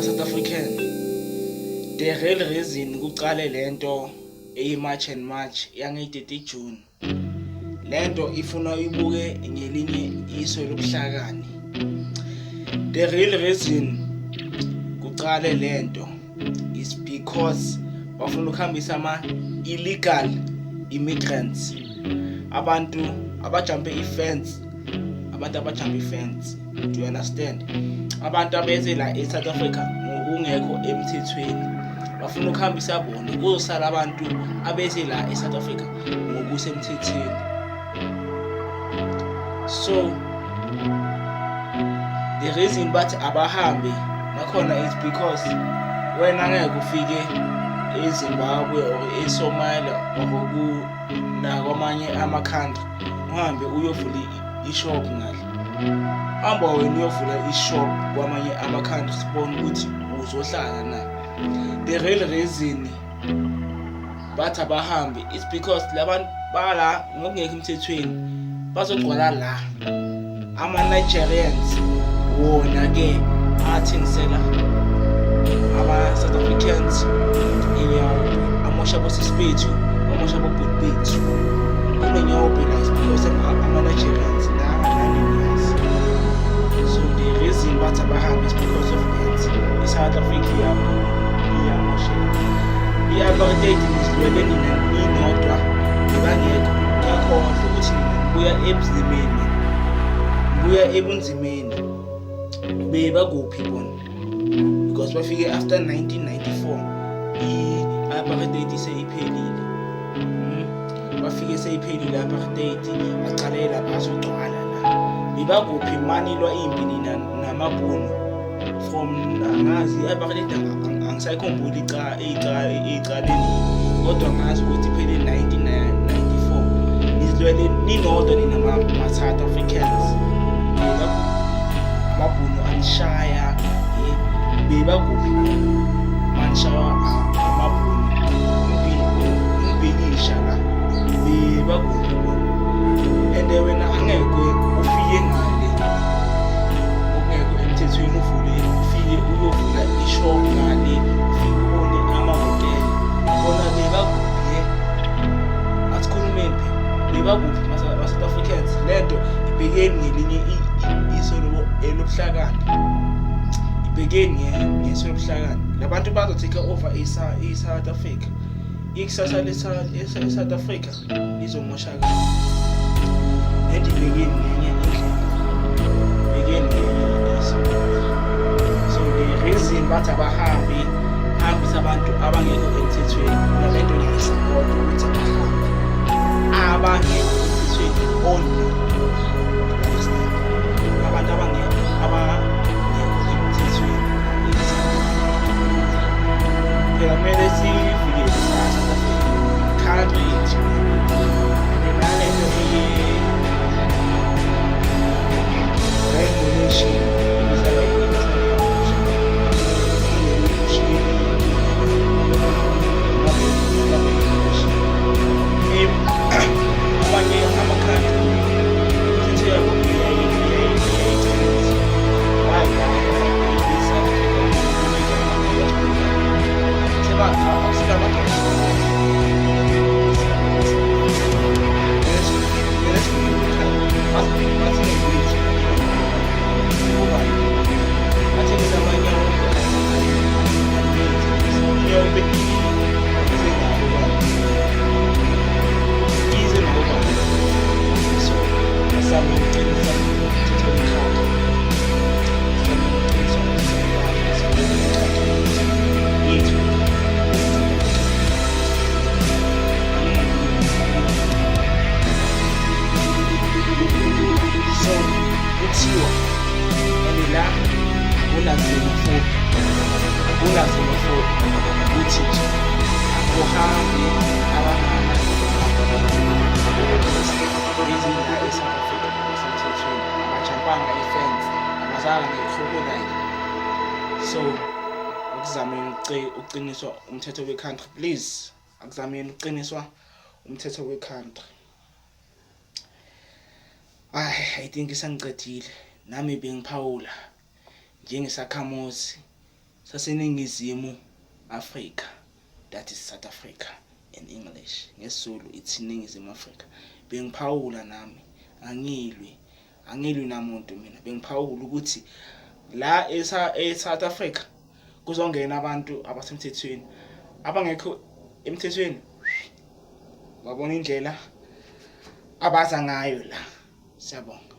Ma-South African, the real reason kuqale lento eyi-March and March yange-30 June, lento ifuna uyibuke ngelinye iso lobuhlakani. The real reason kuqale lento is because bafuna ukuhambisa ama-illegal immigrants, abantu abajampe i-fence, abantu abajampe i-fence, do you understand? Abantu abeze la e-South Africa ngokungekho emthethweni, bafuna ukuhambisa bona, kuzosala abantu abeze la e-South Africa ngokusemthethweni. So the reason bathi abahambe nakhona is because wena ngeke ufike eZimbabwe or eSomalia or ku nakwamanye ama-country uhambe uyovula i-shop ngale. Hamba wena uyovula i-shop kwamanye ama-country, sibone ukuthi uzohlala na. The real reason bathi abahambe it's because labantu bala ngokungekho emthethweni bazogcwala la. Ama-Nigerians wona-ke athengisela ama-South Africans inyawo, amosha abosisi bethu, amosha abobhuti bethu. Kunenyawo phela is because ama-Nigerians la nani niyazi. So the reason bathi abahambe is because of that. I-South Africa iyamosheka. I-apartheid nizilwele nina ninodwa, nibangekho. Ngiyakhohlwa ukuthi nina nibuya ebunzimeni, nibuya ebunzimeni. Bebakuphi bona? Because bafike after 1994, i-apartheid seyiphelile. Bafike seyiphelile i-apartheid, baqalela bazogcwala la. Bebakuphi manilwa impi nina namabhunu from angazi i-apartheid, angisayikhumbuli icaleni, kodwa ngazi ukuthi iphele 1994. Nizilwele ninodwa nina ma-South Africans, amabhunu anishaya. Bebakuphi manishaywa amabhunu umbhikisha la? Bebakuphi bona? And wena angeke ufike ngale okungekho emthethweni, uvule, ufike uyovula i-shop ngale, ufike ubone amahhotela bona. Bebakuphi? Asikhulumeni phela, bebakuphi ma-South Africans? Lento ibhekeni ngelinye iso elobuhlakani, ibhekeni ngeso lobuhlakani. Labantu bazo-take over i-South Africa. Ikusasa le-South Africa lizomoshakala. Lento ibhekeni ngenye indlela, ibhekeni ngenye iso. So the reason bathi abahambi, hambisa abantu abangekho emthethweni, nalento ngiyayi-support ukuthi abahambe abangekho emthethweni only. Understand? Abantu abangekho emthethweni phela kumele sivikele i-South Africa, country yethu. And nalento ye-regulation ibiza amanye ama-country imithetho yabo iyayiqinisa. Why i-South Africa seba yethu. So kuthiwa and la akuna xenophobia, akuna xenophobia, kuthi nje akuhambe abangana la e-South Africa ngokusemthethweni, abajampanga i-fence, abazange ne-crocodile. So akuzameni ukuqiniswa umthetho we-country, please, akuzameni ukuqiniswa umthetho we-country. Ay, I think sengiqedile nami, bengiphawula njengesakhamuzi. saseNingizimu Afrika, that is South Africa in English, ngesiZulu ithi Ningizimu Afrika. Bengiphawula nami, angilwi, angilwi namuntu mina. Bengiphawula ukuthi la e-South Africa kuzongena abantu abasemthethweni, abangekho emthethweni babona indlela abaza ngayo la. Siyabonga.